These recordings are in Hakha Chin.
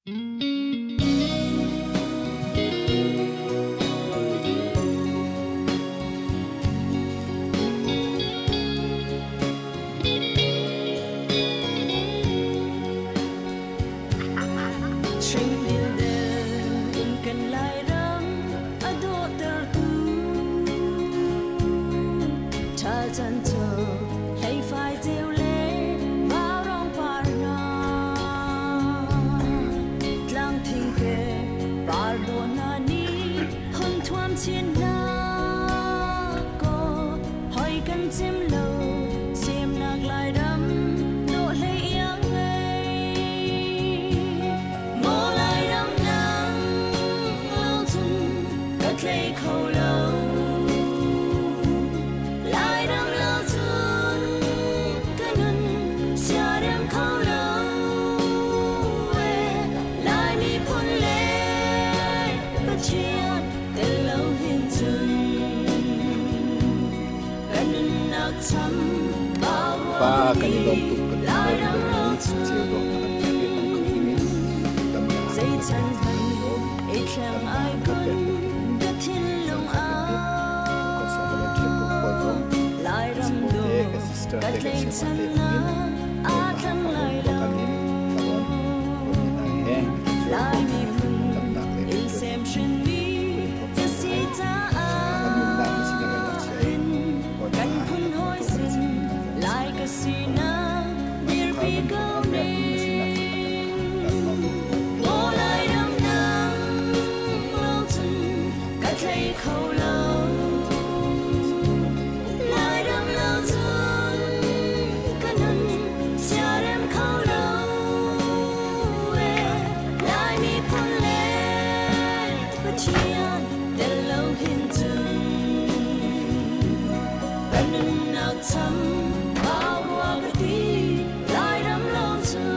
Pa kan i lawm tuk kan i lawm tuk ceu dawh na kan pek i hmang kho ding in dam na kan i lawm dam na kan pek kan si te ka sister te kan si te in kan in karon he dam nak le Kan phun hawi sin Lai ka sinak dirpi ko ning. Maw Lai ram nang lo cun ka thlei kho lo. Lai ram lo cun ka nun siarem kho lo. Lai miphun le Pathian tel lo hin cun kan nunnak cham bawa ka ti Lairam lo cun.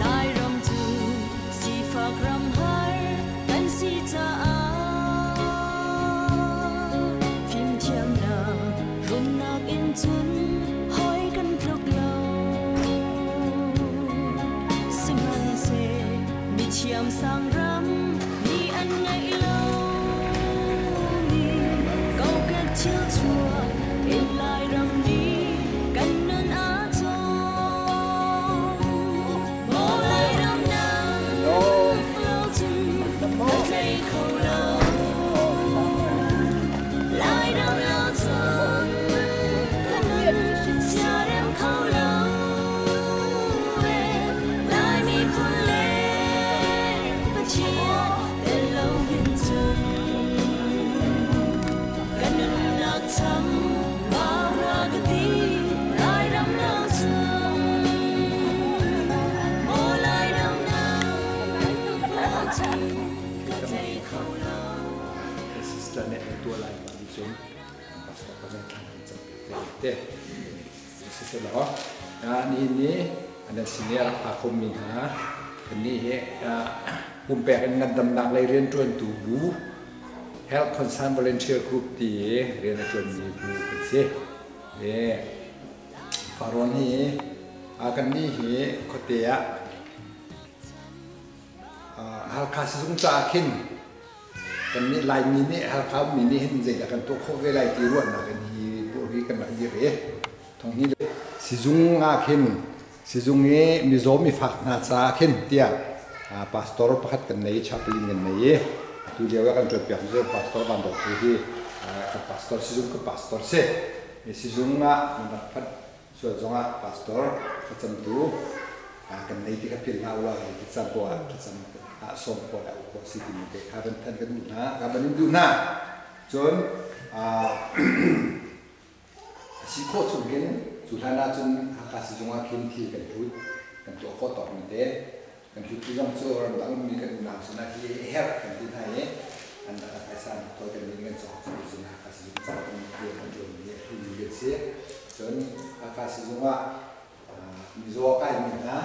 Lairam cu sifak ram har kan si caah fimthiamnak rumnak in cun hawi kan tluk lo. Sihmanhseh mithiam sang ram nih an ngeih lomi kokek thil chuak in Lairam nih kan nun aa cawm. Maw Lairam nang lo cun ka tlei kho lo. Lairam lo cun ka nun siarem kho lo. Lai miphun le Pathian tel lo hin cun ka nunnak cham bara ka ti Lairam lo cun maw Lairam nang lo cun ka tlei kho lo. Sister nih an tuah lai ma cun pastor ka zong thlan an cam te te siselaw nihin ni an sin i a rak pha khomi hna kannih hi pumpek in ngandamnak lei rianṭuantu bu Health Concern Volunteer Group ti i rian a ṭuanmi bu kan si. Farrawn hi kannih hi khuate ah Halkha sizung caah khin kannih Laimi nih Halkha ummi nih hin zeidah kan tuah khawh ve lai ti ruahnak in hi bu hi kan rak dir i thonghni sizung ah khin sizung i mizaw mifak hna caah khin tiah pastor pakhat kan nei chaplain kan nei i atu lio ah kan ṭuanpiak cu pastor Van Dawt Hu hi kan pastor sizung kan pastor si sizung ah nan rak phanh sual zongah pastor thlacamtu kan nei ti kha philh hlah ulaw hi thlacam poah ah thlacam ah sawm khawh le auh khawh si timi te kha van thanh kan duh hna ka van in duh hna. Cun a si khawh chung hin cu hlan ah cun Hakha sizung ah khin thil kan phut kan tuah khawh tawk mi te. len. Kan hlut zong cu ramdang ummi kan unau sinah hi a herh kan ti hna i an phaisa an thawi kan min kan cawk cu cun Hakha sizung ca kan rian kan ṭuanmi a hlumi kan si. Cun Hakha sizung ah mizaw a kaimi hna,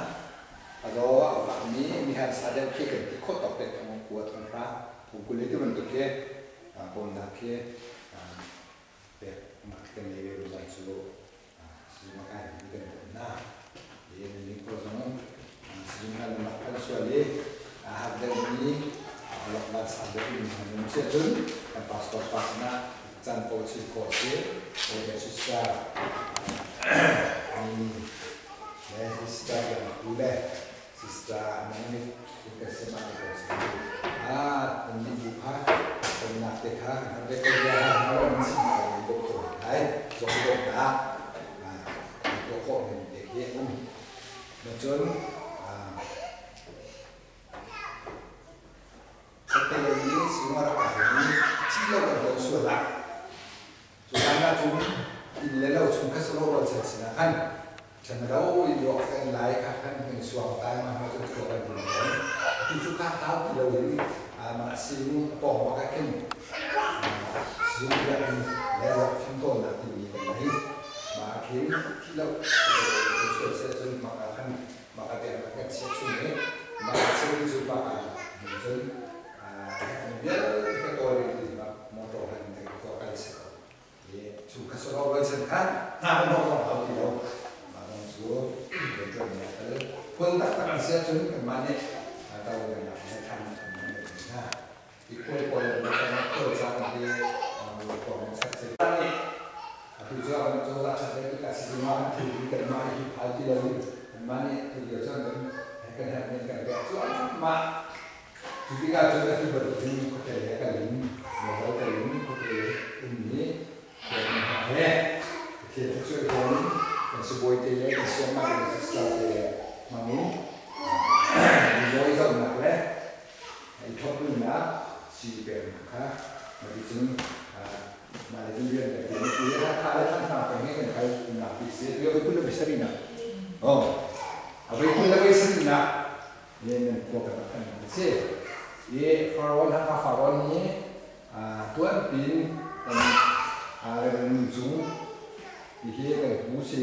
a zaw a fakmi miharsa deuh khi kan ti khawh tawk te thong kua thong hra thong 20 le ti bantuk khi bawmnak khi peknak kan ngei ve zong cu sizung a kaimi kan bawmh hna. Hi nan khua zong sizung hna nan rak phanh sual i a har deuhmi awlok vansang deuhmi hna nan um si ahcun kan pastor pa sinah caan paoh chim khawh a si. Bawipa sister Mimi le sister Iangku le sister Nangmit kan si mah ko si. Ah, nan nih bu kha tonnak te kha kan har ve ko bia ha ha ron chim ko ni bok ko hai zong dong na tuah khawh ning te khi um. Na cun khatte lei i sung a rak kai mi thi lo kan ton sual ah Cu hlan ahcun inn le lo chung kha sawh rualchan sinah khan ṭhenro i ruak kan lai kha khan kan suang tai ma hma cu khua kan vun tawn. Atu cu kha hau ti loin mah sizung a pawng bak ah khin sizung biakinn le ruak fimtawnnak timi kan ngei. Mah ah khin thi lo kan sual seh cun mah ah khan mah ah biaknak kan chiah chung i mah ah chiah cu mah ah cun vialte ka tawl in motor han kan khua kal si ko. Cu kha sawh rualchan kha hna kan hnawh zong hau ti lo. Mah dong cu rianṭuan mi a kal. Khual taktak an si ahcun kanmah nih to kan lak le than kan hman deuh mi hna. I khual pawl le kan khual caan hi kong sat si. Atu cu kan cozah ṭhat deuh tikah sizung ah kan thil kanmah hi phal ti lo in kanmah nih tu lio cun kan kan herh men kan pek cuahmah. Cu tikah cun atu bantukin khuate he kal in motor kal in khuate ummi khuami hna he Pathian thluachuah i hrawm in kan sibawi te le kan siangma le sister te hmang in mizaw i zohnak le i thlopbulnak sii peknak kha maticun mah le cun rian kan ṭuan i Hakha le Thantlang peng he kan kal umnak bik si. Atu a voi 27 nak. Oh, a voi 27 nak Yemen khua kan rak phanh a si. I Faraon Hakha Faraon hi tuanpin kan Reverend Nun Cung ti hi kan pu si.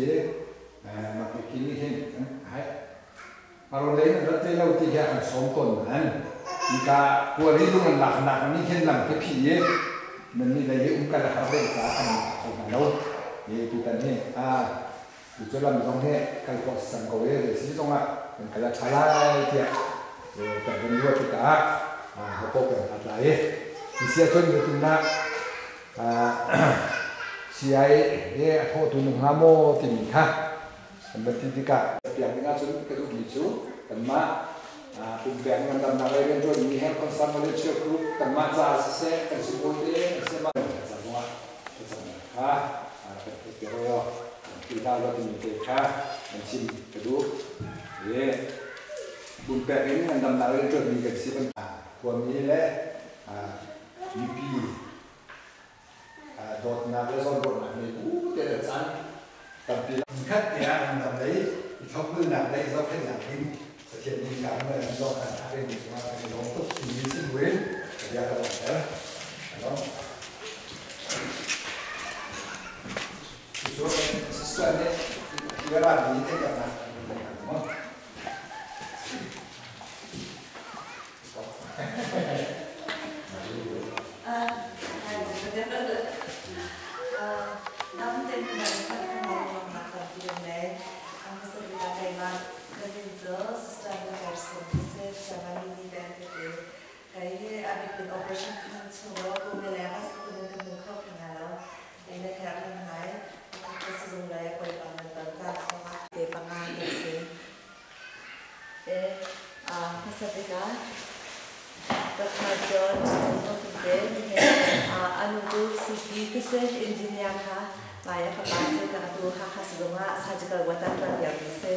Mah khi nih hin hai Faraon lei in rat te lo ti hi a kan sawm tawn nain hika kuari lung an laknak nih hin lam khi phih i nan nih lei hi um kal a har deuh caah kan kho hna lo. Hi tutan hi Cu lam zong hi kal khawh si cang ko i zei si zongah kan kal a ṭha lai tiah kan vun ruah tikah hapaw kan hlat lai i hi si ahcun nitin ah CI he a thawhtu na hnga maw timi kha kan van ti tikah piak ding ahcun ka duhmi cu kanmah pumpek ngandamnak lei rianṭuanmi Health Concern Volunteer Group kanmah caah siseh kan sibawi te an si ma ca zongah thlacamnak kha kan theihter law kan ti hlah law timi te kha kan chim ka duh. I pumpek in ngandamnak rianṭuanmi kan si khuami le mipi dawtnak le zawnruahnak ngei bu te le caan tampi khat te ah ngandam lei i thlopbulnak lei zohkhenhnak ding Pathian nih kaan le an zawh kan thlak in cungah kan i lawm tuk timi chim buin ka bia ka donghter. Along. Cucu sister nih Kiara mi theihternak an maw? Ka min cu Sister Nicholson ka si. Germany nih an ka ti. Kei hi a bik in operation khan chung law kum le leng a si kun ka hmu kho hna lo. Kei na herh lang ngai. Ka sizung lei a kawipa nan ton caan chungah te panga ka si. Te hmasa bik ah Dr. John te anu cu CP ka si engineer kha Mai a fapa cu ka atu Hakha sizung ah surgical ward ah ṭuan lio mi si.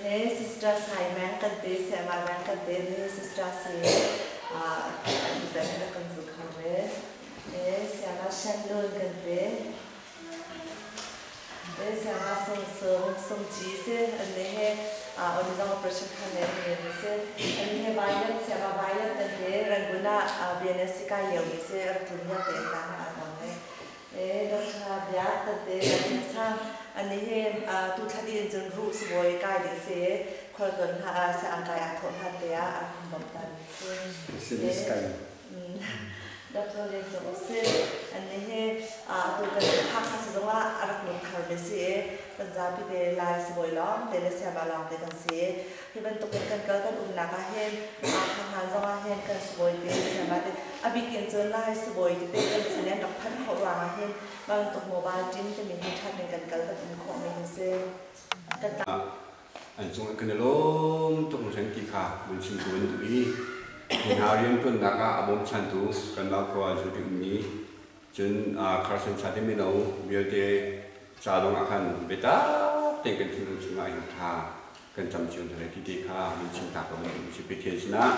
Hihi Sister Sai Meng kan ti, Sayama Meng kan ti, hihi Sister si an ben na kan zu kho ve. Hihi Sayama Shan Lun kan ti. Hihi Sayama Sung Sung Sung Ci si, an ni hi Oni zong operation khan le mi si. Ani he Violet siaba Violet tan he Rangoon ah BNSC kai lio mi si rak tlun lio te tlang ah dong le. E Dr. Biak tan te kan sang ani he tu thla din cun ru sibawi kai ding si khol ton ha se ang kai a tho ha te a a bom tan si. Specialist kai. Dr. Len Zong si ani he tu kan Hakha sizung ah a rak lut thar mi si i kan zapi te Lai sibawi lawng te le sayama lawng te kan si. Hi bantuk in kan kal kan umnak ah hin Hakha zong ah hin kan sibawi te sayama te a bik in cun Lai sibawi tete kan sin an rak phanh khawh ruang ah hin bantuk mobile team timi hi ṭhat in kan kal kan um khawh mi hi si. Kan An cung kan i lawm tuk hringhran ti kha vun chim ko an duh i hi hna rianṭuannak ah a bawmchantu kanmah khua zu ummi cun Carson Chate mino vialte ca zong ah khan biatak tein kan thinlung chungah hin thla kan cam cio hna lai ti te kha vun chim ta ko an duh si. Pathian sinah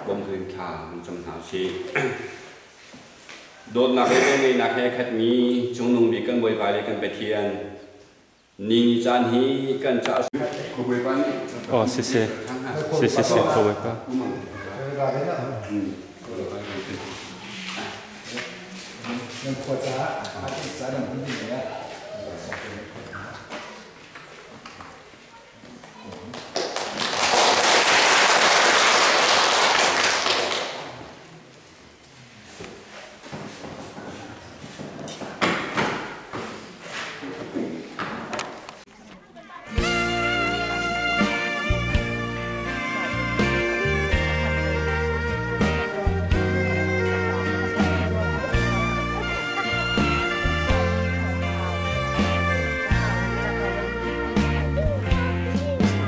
bawmh in thla vun cam hna usih. Dawtnak le velngeihnak he khatmi cungnung bik kan Bawipa le kan Pathian ni ni caan hi kan caah Oh, siseh. Si si si, Bawipa. Nan khua caah a ca nan hun ding le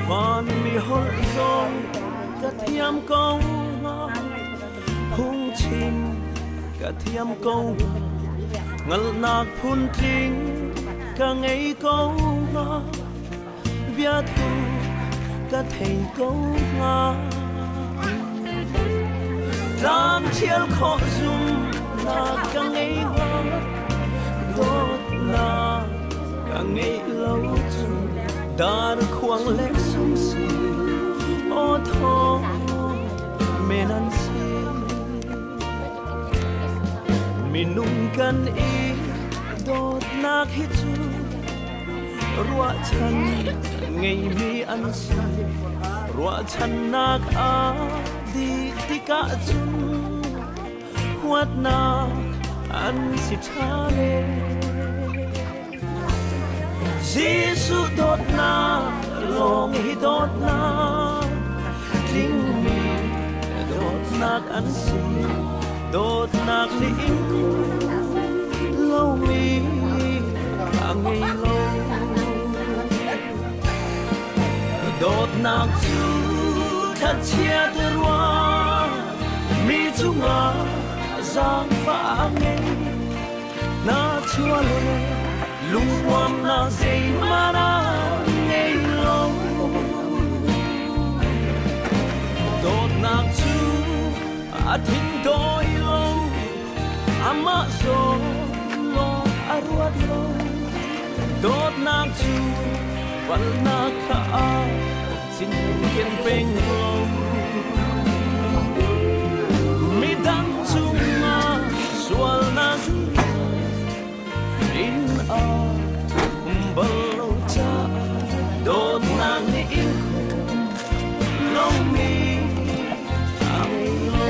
Van mi holh zong ka thiam ko hnga, phungchim ka thiam ko hnga, hngalhnak phuntling ka ngei ko hnga, biathu ka thei ko hnga. Tlam thial khawh zumnak ka ngei hnga, dawtnak ka ngeih lo cun dar khuang le sumsi aw thawng men an si. Minung kan i dawtnak hi cu ruahchan ngeimi an si. Ruahchannak a dih tikah cun huatnak an si ṭha len. Jesuh dawtnak lawng hi dawtnak tlingmi dawtnak an si. Dawtnak nih in lomi a ngei lo. Dawtnak cu thlachiat ruah mi cungah zaangfah a ngei. Na chua le lungruamnak zeihmanh a ngei lo. Dawtnak cu a thin dawi lo, amah zawn lawng a ruat lo. Dawtnak cu palhnak kha a cinken peng lo. Midang cungah sualnak in a um bal lo caah dawtnak nih in lomi a ngei lo.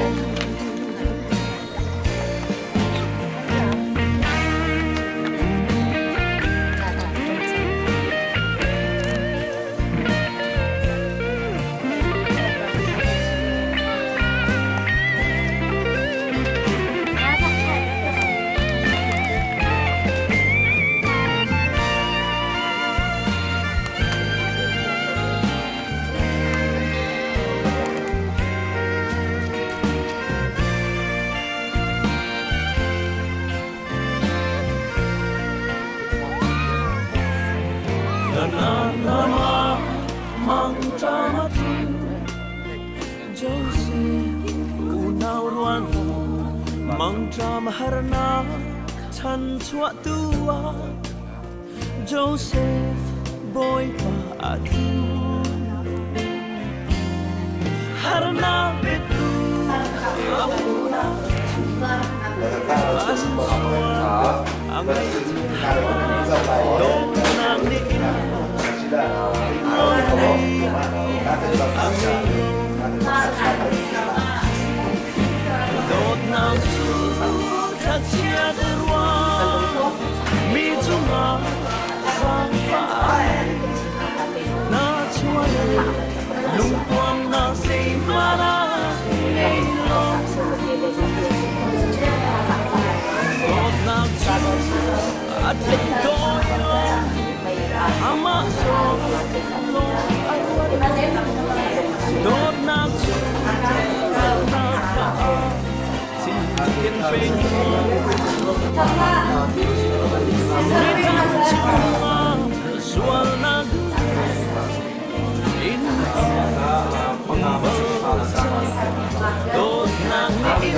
Na na ma mang cha ma tu Joseph unau rual mang tram harnak chan chuah tu ah Joseph Bawipa a thim. Ang Dawtnak nih lawmmi a ngei lo. Dawtnak cu thlachiat ruang mi cungah zaangfah na chuah lungpuamnak zeihmanh a ngei lo. Dawtnak cu a theih dawi lo, amah zawn lawng a ruat. Dawtnak cu dawtnak kha thinken peng Midang cungah sualnak in dawtnak nih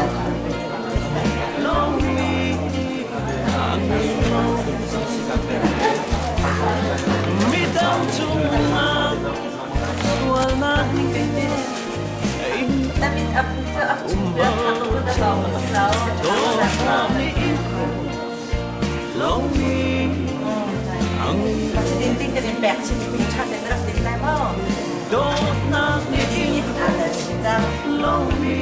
lawmmi a ngei lo. Midang cungah sualnak in dawtnak nih lawmmi a ngei lo. Dawtnak nih lawmmi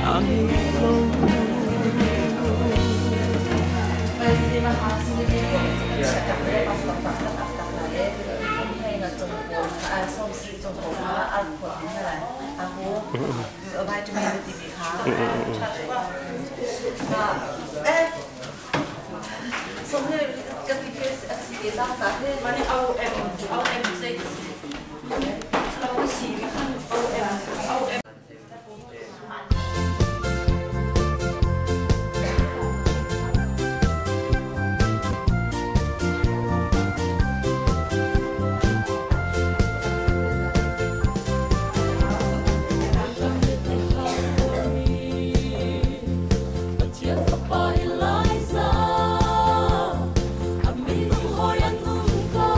a ngei lo. Pathian fapa Eliza, a minung hawi an um ko.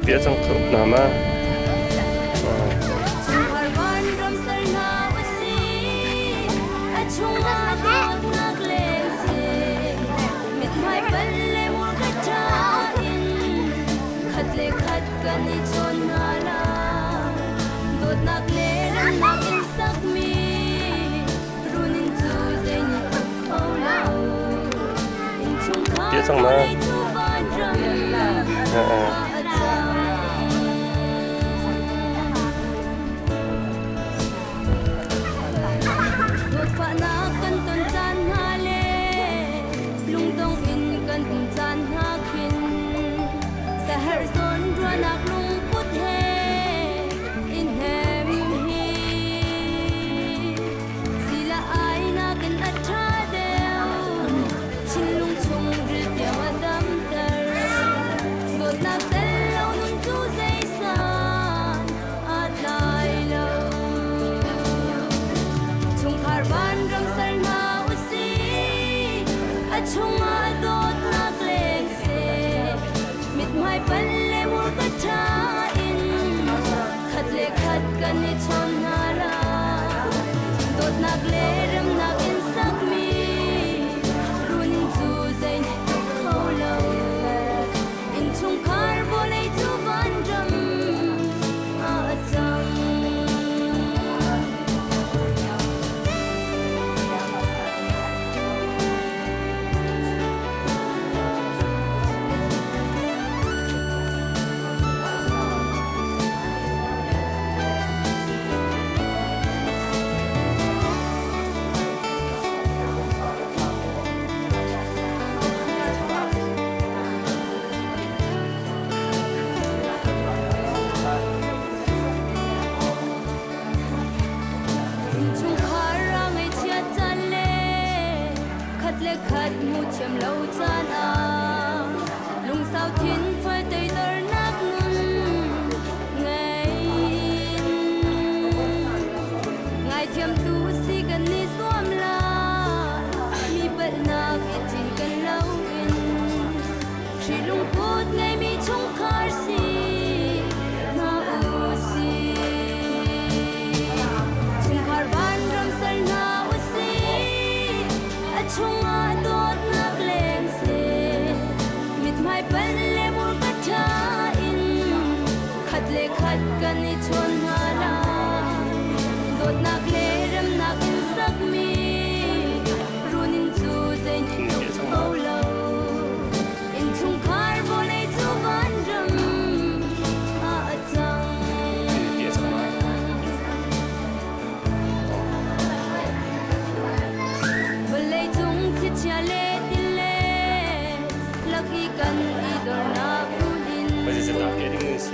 别整头，那么。别整了。 Chung fel le murka ṭha in khat le khat kan i chawn hna lai. Dawtnak le remnak in sakmi runinn cu zei nih tluk kho lo. Innchungkhar vawlei cu vanram ah a cang. Vawlei cung thlichia le tile lak i kan i dornak runin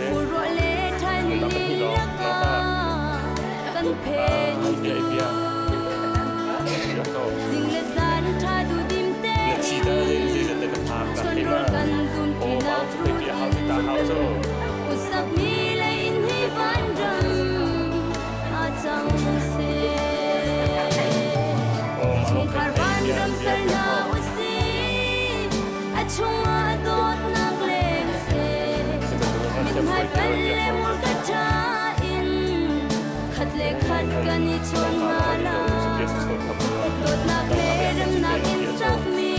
furruah le ṭhal ni lakah kan phen zing le zan ṭha duhdim tein chonrawl kan dum ṭinak runin kut sakmi lei in hi vanram ah cang seh. Chungkhar vanram ser hna usih, a chungah dawtnak leng seh. Mithmai fel le hmurka ṭha in khat le khat kan i chawn hna lai. Dawtnak le remnak in sakmi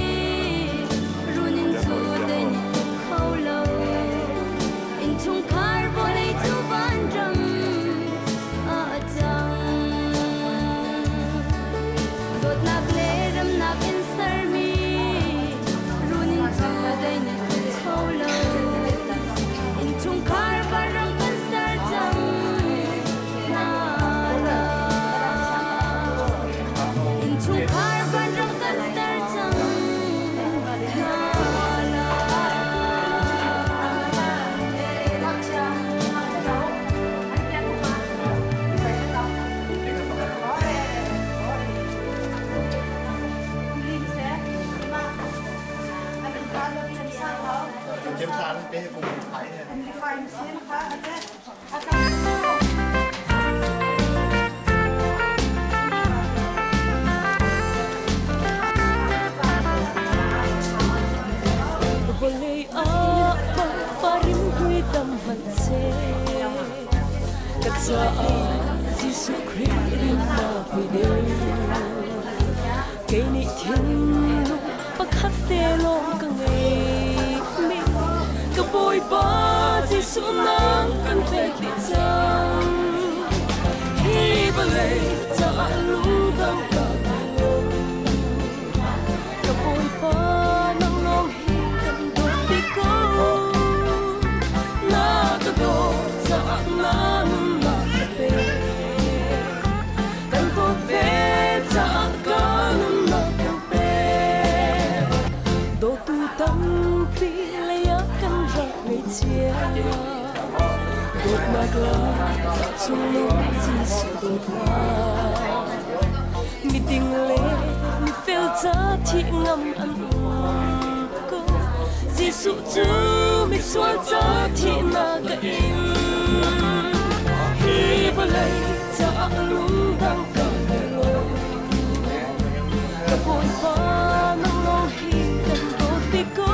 runinn cu zei nih tluk kho lo. Innchungkhar vawlei cu vanram ah a cang. Dawtnak le remnak in sermi runinn cu zei nih tluk kho lo. Innchungkhar vanram kan ser cang hna lai. Innchungkhar vanram kan ser cang hna lai. Vawlei ah pangpar in hui tam hmanh seh, ka caah Jesuh Khrih rinnak pui deuh. Kei nih thinlung pakhat te lawng ka ngeimi, ka Bawipa Jesuh nang kan pek dih cang. Hi vawlei caah lungdang ka ngei lo, ka Bawipa nang lawng hi kan dawt bik ko. Na ka dawt caah na nunnak ka pek, kan dawt ve caah ka nunnak kan pek. Dawtu tampi lei ah kan rak ngei cia, dawtnak la cungnung Jesuh dawtnak. Miding le mifel ca thih ngam an um ko, Jesuh cu misual ca thihnak ka in. Hi vawlei caah lungdang ka ngei lo, ka Bawipa nang lawng hi kan dawt bik ko.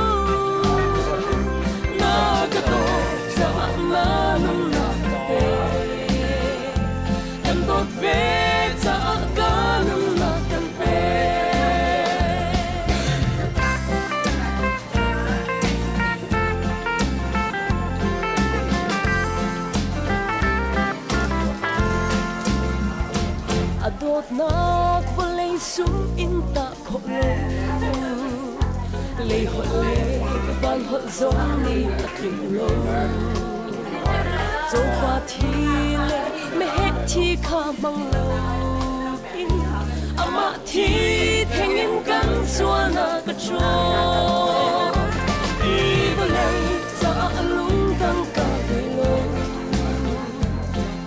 Na ka dawt caah na nunnak ka pek, kan dawt ve caah ka nunnak kan pek. A dawtnak vawlei sum in tah khawh lo, lei holh le van holh zong nih a tling lo. Cawfa thi le meheh thi kha hmang lo in, amah thi theng in kan sualnak ka ṭhawl. Hi vawlei caah lungdang ka ngei lo,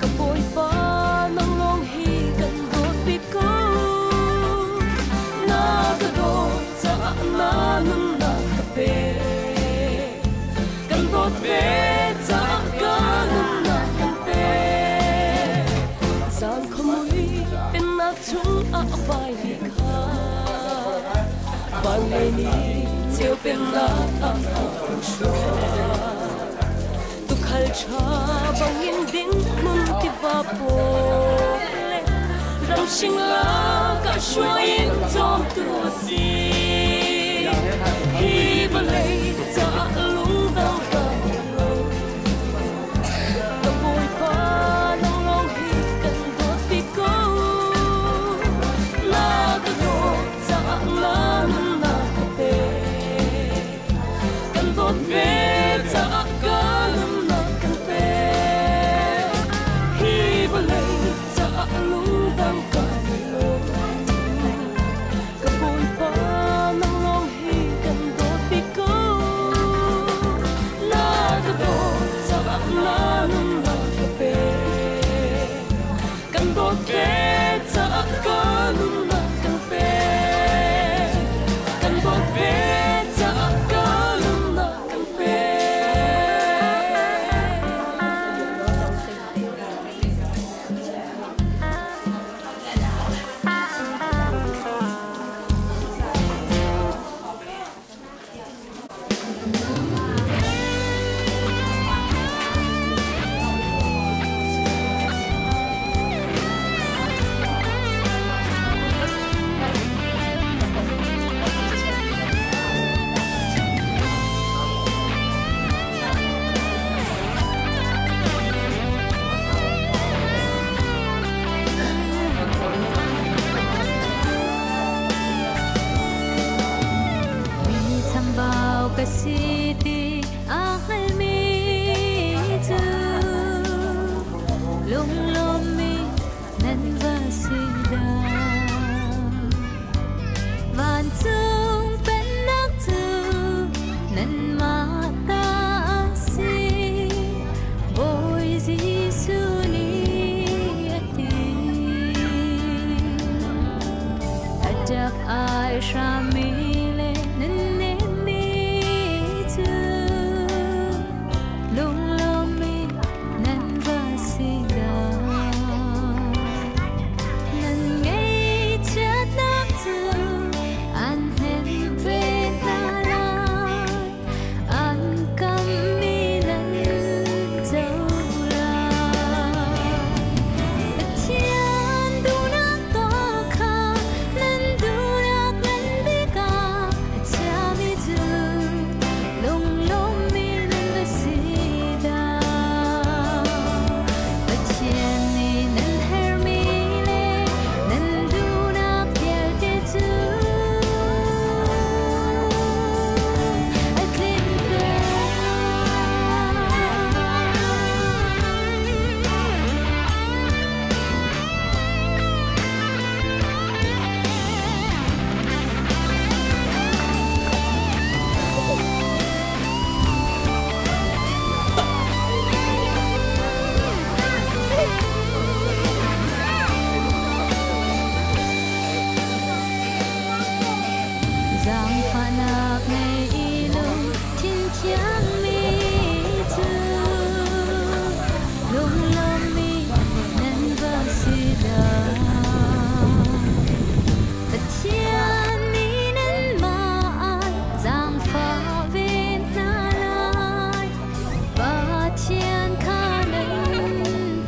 ka Bawipa nang lawng hi kan dawt bik ko. Na ka dawt caah na nunnak ka pek, kan dawt ve caah ka nunnak kan pek. Zan khuamui pennak chung ah a vaimi kha, van lei nih ceu pennak ah a kan hruai. Tuukhal ṭha bangin din hmun tiva pawl le ramhring lakah hruai in cawmtu a si. Hi vawlei caah lung Ka si ti aa hngalmi cu lunglawmmi nan va si dah. Vancung pennak cu nanmah ta a si, Bawi Jesuh nih a ti. A ṭap ai hrammi le nan nemmi cu lunglawmmi nan va si dah. Nan ngaihchiatnak cu an hnemh ve hna lai, an kammi nan co lai. Pathian duhnak tuah kha nan duhnak ngan bik ah a chiami cu lunglawmmi nan va si dah. Pathian nih nan herhmi le nan duhnak vialte cu a tlinter. Zaangfahnak ngei i lungthin thiangmi cu lunglawmmi nan va si dah. Pathian nih nanmah an zaangfah ve hna lai, Pathian kha nan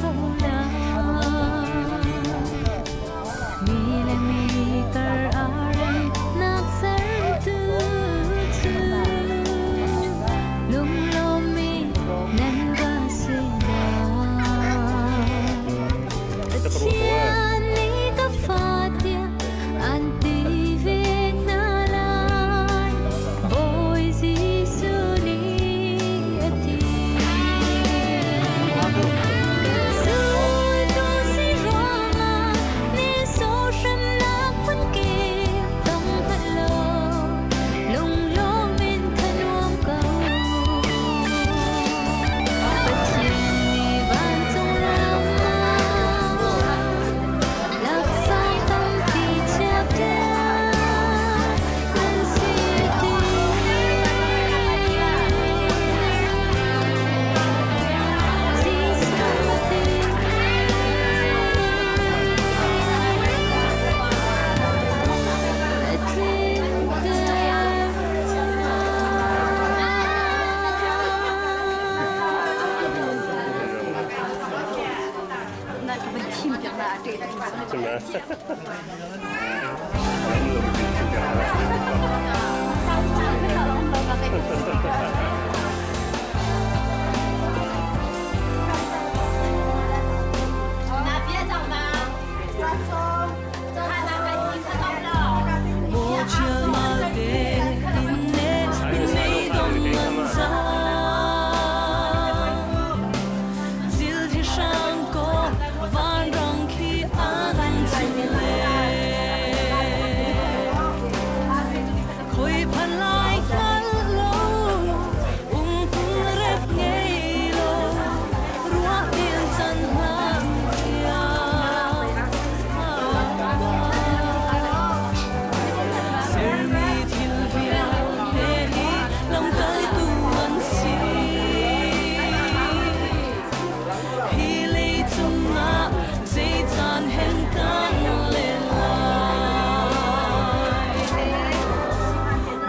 hmuh lai. Mi le mi kar ah remnak sertu cu lunglawmmi nan va si dah. Pathian nih ka fa tiah an ti ve hna lai, Bawi Jesuh nih a ti. Ka zultu si ruangah nehsawh hremnak phunkip tong hmanh law lunglawm in ka nuam ko. Pathian nih vancung ram ah laksawng tampi chiahpiak nan si a ti. Jesuh a ti. A tlinter.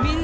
Min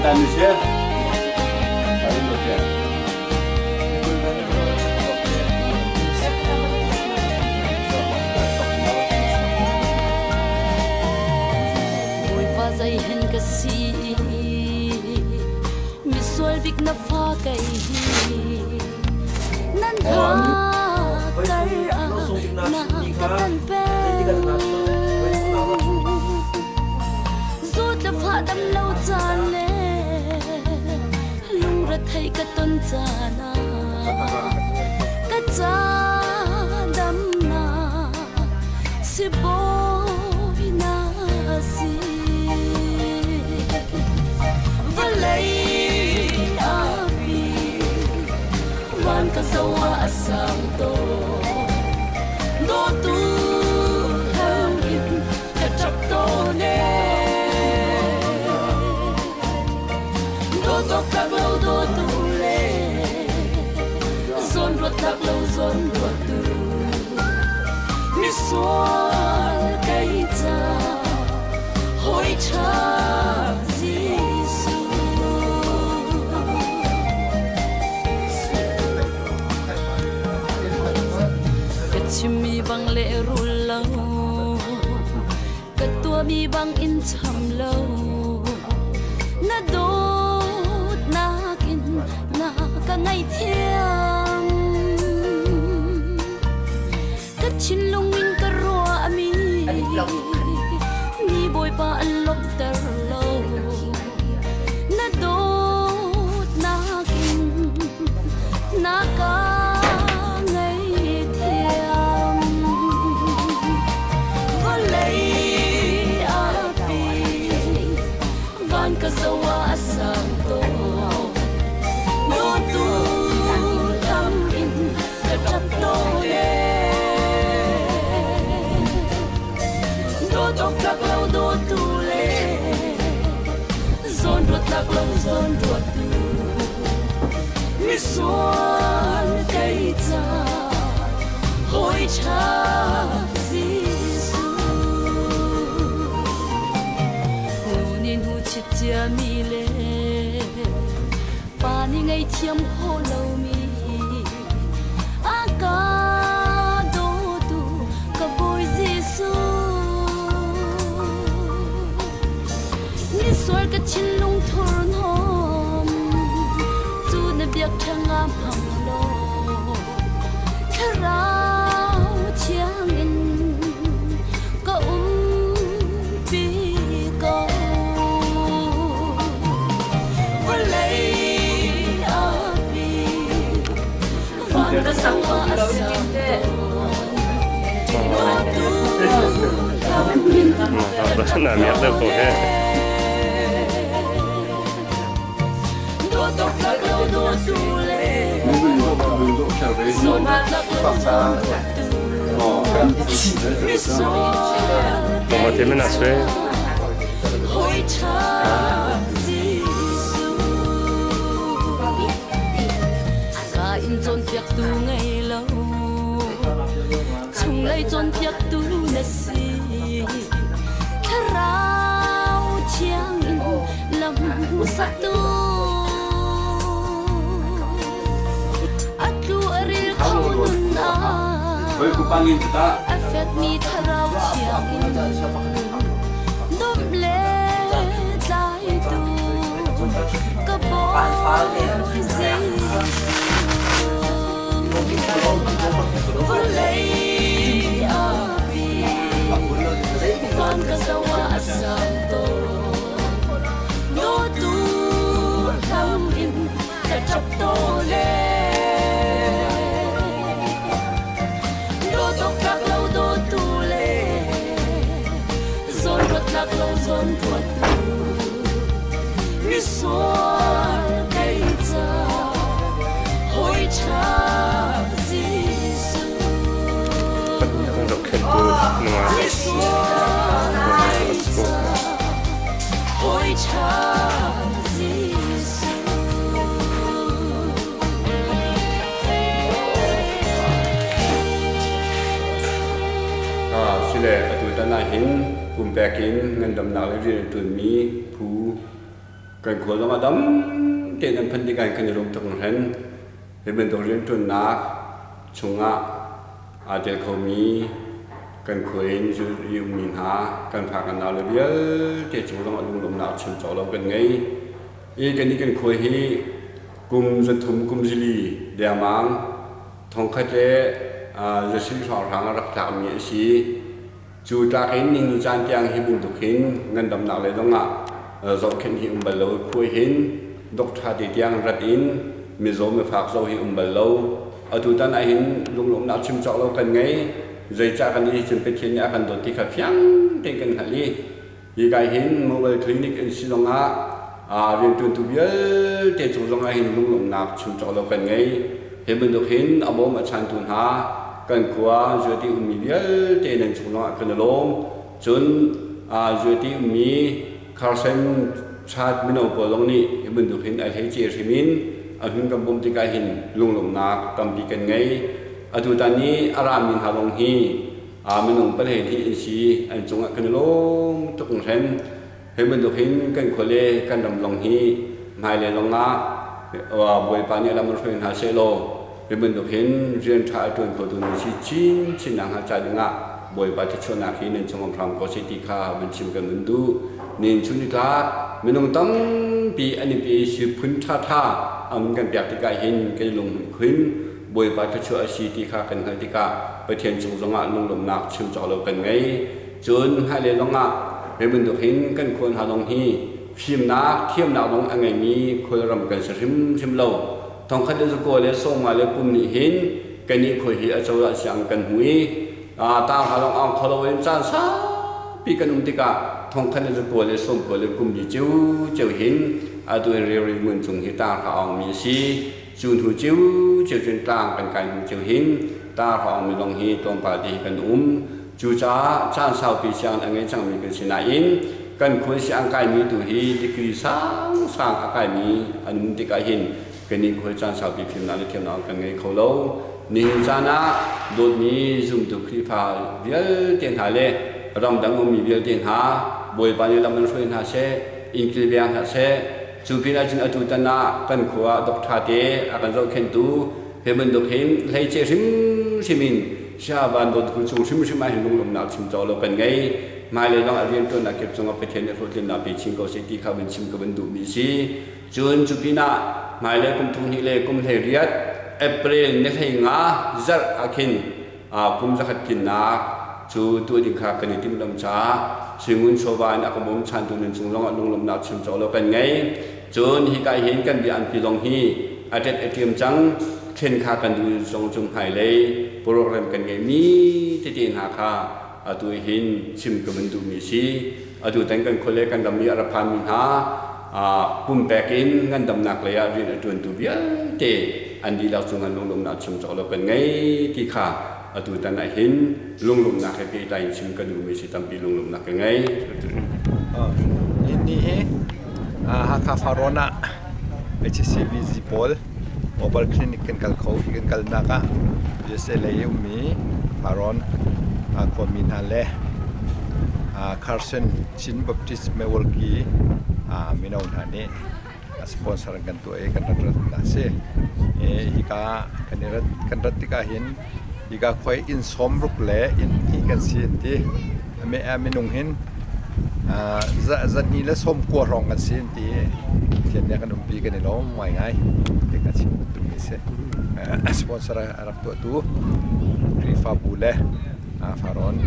Tan nu si. Tan nu si. Bawipa zei hen ka si misual bik na fa kai hi nan ha kar ah na ka tan peng Zawt le fah dam lo caan le lungre thei ka ton caan ah ka ca damnak sibawi na si. Vawlei api van ka zo ah a sang tawn dawtu hlam in ka ṭap tawn ee. Dawt awk tlak lo dawtu le zawn ruat tlak lo zawn ruattu misual kei ca hawi ṭha Jesuh. Ka chimmi bang le rul lo ka tuahmi bang in cham lo na dawtnak in na ka ngaihthiam ka thinlung in ka ruahmi ni Bawipa an lawmhter lo na dawtnak in na ka ngaihthiam vawlei api van ka zo ah a sang tawn dawtu lam in ka ṭap tawn ee dawt awk tlak lo dawtu le zawn ruat tlak lo zawn ruattu misual kei ca hawi ṭha Jesuh nu nih hnu chit ciami le pa nih ngaihthiam khawh lomi a ka dawtu ka Bawi Jesuh misual ka thinlung thurhnawm cu na biak ṭha nga hmang law thlarau thiang in ka umpi ko vawlei api van ka zo ah a sang tawn dawtu lam in ka Na miak deuh ko he. Dawt awk tlak lo dawtu le zawn ruat tlak lo zawn ruattu misual Tomate men aswe. hawi ṭha Jesuh ka in cawnpiaktu ngei lo chunglei cawnpiaktu na si thlarau thiang in lam hmuhsaktu a tlu a ril kho nun ah Hoi ku pangin ta. a fekmi thlarau thiang in dawm le tlaitu ka Bawi Jesuh vawlei api van ka zo ah a sang tawn dawtu hlam in ka ṭap tawn ee dawt awk tlak lo dawtu le zawn ruat tlak lo zawn ruattu misual kei ca hawi ṭha Jesuh Kan zohkhenhtu nungak. misual kei ca hawi ṭha Jesuh Sile atu tan ah hin pumpek in ngandamnak le rian a ṭuanmi phu Kan khua zong ah dam tein an phanh tikah kan i lawm tuk hringhran. Hi bantuk rianṭuannak chungah aa tel khomi kan khua in i ummi hna kan fa kan naule vialte cung zong ah lunglawmhnak chim cawk lo kan ngei. I kannih kan khua hi kum 300 kum zili dengmang thongkhat le zasarih hrawnghrang a rak tlakmi a si. Cu tlak in ningni caan tiang hi bantuk hin ngandamnak lei zongah zohkhenh hi um bal lo i khua hin doctor te tiang rat in mizaw mifak zoh hi um bal lo. Atutan ah hin lunglawmhnak chim cawk lo kan ngei. Zeicah kan i cun Pathian nih a kan dawt ti kha fiang tein kan hngalh i hika hin mobile clinic in si zongah rianṭuantu vialte cung zongah hin lunglawmhnak chim cawk lo kan ngei. Hi bantuk hin a bawm a chantu hna kan khua Zuati ummi vialte nan cung zongah kan i lawm. Cun Zuati ummi Carson Chat mino pawl zong nih hi bantuk hin a hleice hrim in a hun kan bawmh tikah hin lunglawmhnak tampi kan ngei. Atutan i a rami hna zong hi minung palei hnih an si an cungah kan i lawm tuk hringhren. Hi bantuk hin kan khua le kan ram zong hi hmailei zongah Bawipa nih lam in hruai hna sehlaw hi bantuk hin rian ṭha a ṭuan khotu nan si chinchin nakhnga ca dingah Bawipa thluachuahnak hi nan cung um hram ko seh ti kha van chim kan vun duh. Nin chun nitlak minung tampi an i pe i phun ṭhaṭha an kan pek tikah hin kan i lunghmuih khun. Bawipa thluachuah a si ti kha kan hngalh tikah Pathian cung zongah lunglawmhnak chim cawk lo kan ngei. Cun hmailei zongah hi bantuk hin kan khua hna zong hi fimnak, thiamnak zong a ngeimi khualram kan si hrimhrim lo. Thongkhat le zakua le sawmnga le kum nih hin kannih khua hi acozah siang kan hmu i tang hna zong aung kho loin caan saupi kan um tikah thongkhat le zakua le sawmkua le kum li ciocio hin atu in riri ngun cung hi tang hra aungmi a si. Cu hnu ciocio cun tlang kan kai hnu cio hin tar hrawngmi zong hi tlawmpal te hi kan um. Cucaah caan saupi sianginn a ngei cangmi kan si nain kan khua siang kaimi tu hi degree sangsang a kaimi an um tikah hin kannih khua caan saupi fimnak le thiamnak kan ngei kho lo. Nihin caan ah dawtmi zumtu Khrihfa vialte hna le ramdang ummi vialte hna Bawipa nih lam in hruai hna seh, inn kilveng hna seh. Cu pinah cun atutan ah kan khua doctor te a kan zohkhenhtu hi bantuk hin hleice hrimhrim in Saya Van Dawt Hu cung hrimhrim ah hin lunglawmhnak chim cawk lo kan ngei. Hmailei zong a rianṭuannak kip cungah Pathian nih hlawhtlinnak pe chin ko seh ti kha vun chim ka vun duhmi a si. Cun cu pinah hmailei kum thum hnih le kum 18 April ni 15 zarh ah khin kum zakhat tlinnak cu tuah ding kha kan i timhlamh caah Suingun chawva in a ka bawmchantu nan cung zongah lunglawmhnak chim cawk lo kan ngei. Cun hika hin kan bia anpi zong hi a ṭet a ṭiam cang. Thlen kha kan duh zong cu hmailei program kan ngeihmi tete hna kha atu hin chim ka van duhmi a si. Atu tan kan khua le kan ram i a ra phanmi hna pumpek in ngandamnak lei ah rian a ṭuantu vialte an dihlak cungah lunglawmhnak chim cawk lo kan ngei ti kha atu tan ah hin lunglawmhnak he pehtlai in chim ka duhmi si tampi lunglawmhnak ka ngei. Ni hi Hakha Farrawn ah HCVZ pawl mobile clinic kan kal kho. Hi kan kalnak ah USA lei ummi Farrawn khuami hna le Carson Chin Baptist Milwaukee mino hna nih sponsor an kan tuah i kan rat rat a si. Hika kan i rat kan rat tikah hin hika khua inn 60 le inn hnih kan si an ti. Minung hin zahnih le 90 hrawng kan si an ti. Pathian nih a kan umpi kan i lawm ngaingai. Ti ka chim bantuk a si. Sponsor a rak tuahtu Khrihfabu le Farrawn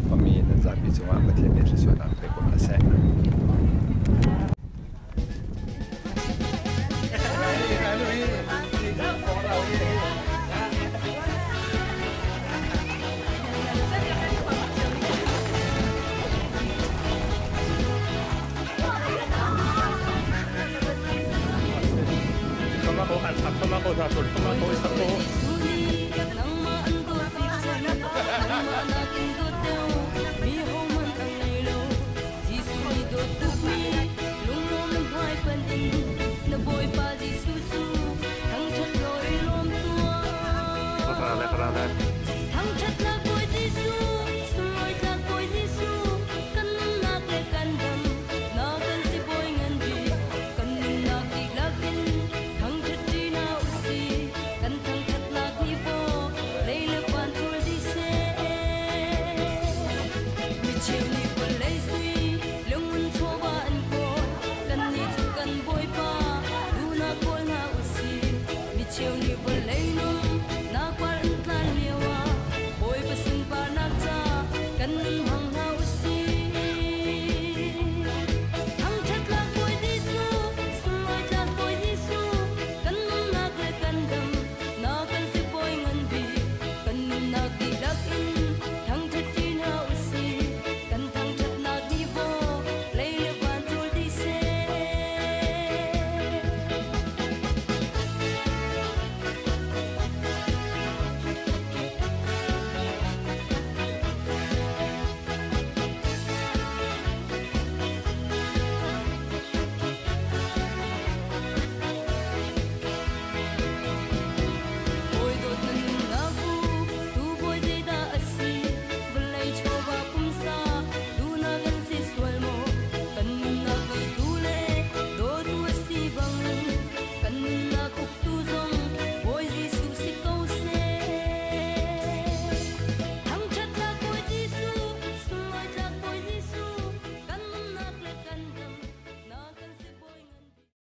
khuami nan zapi cungah Pathian nih thluachuahnak pe ko hna seh.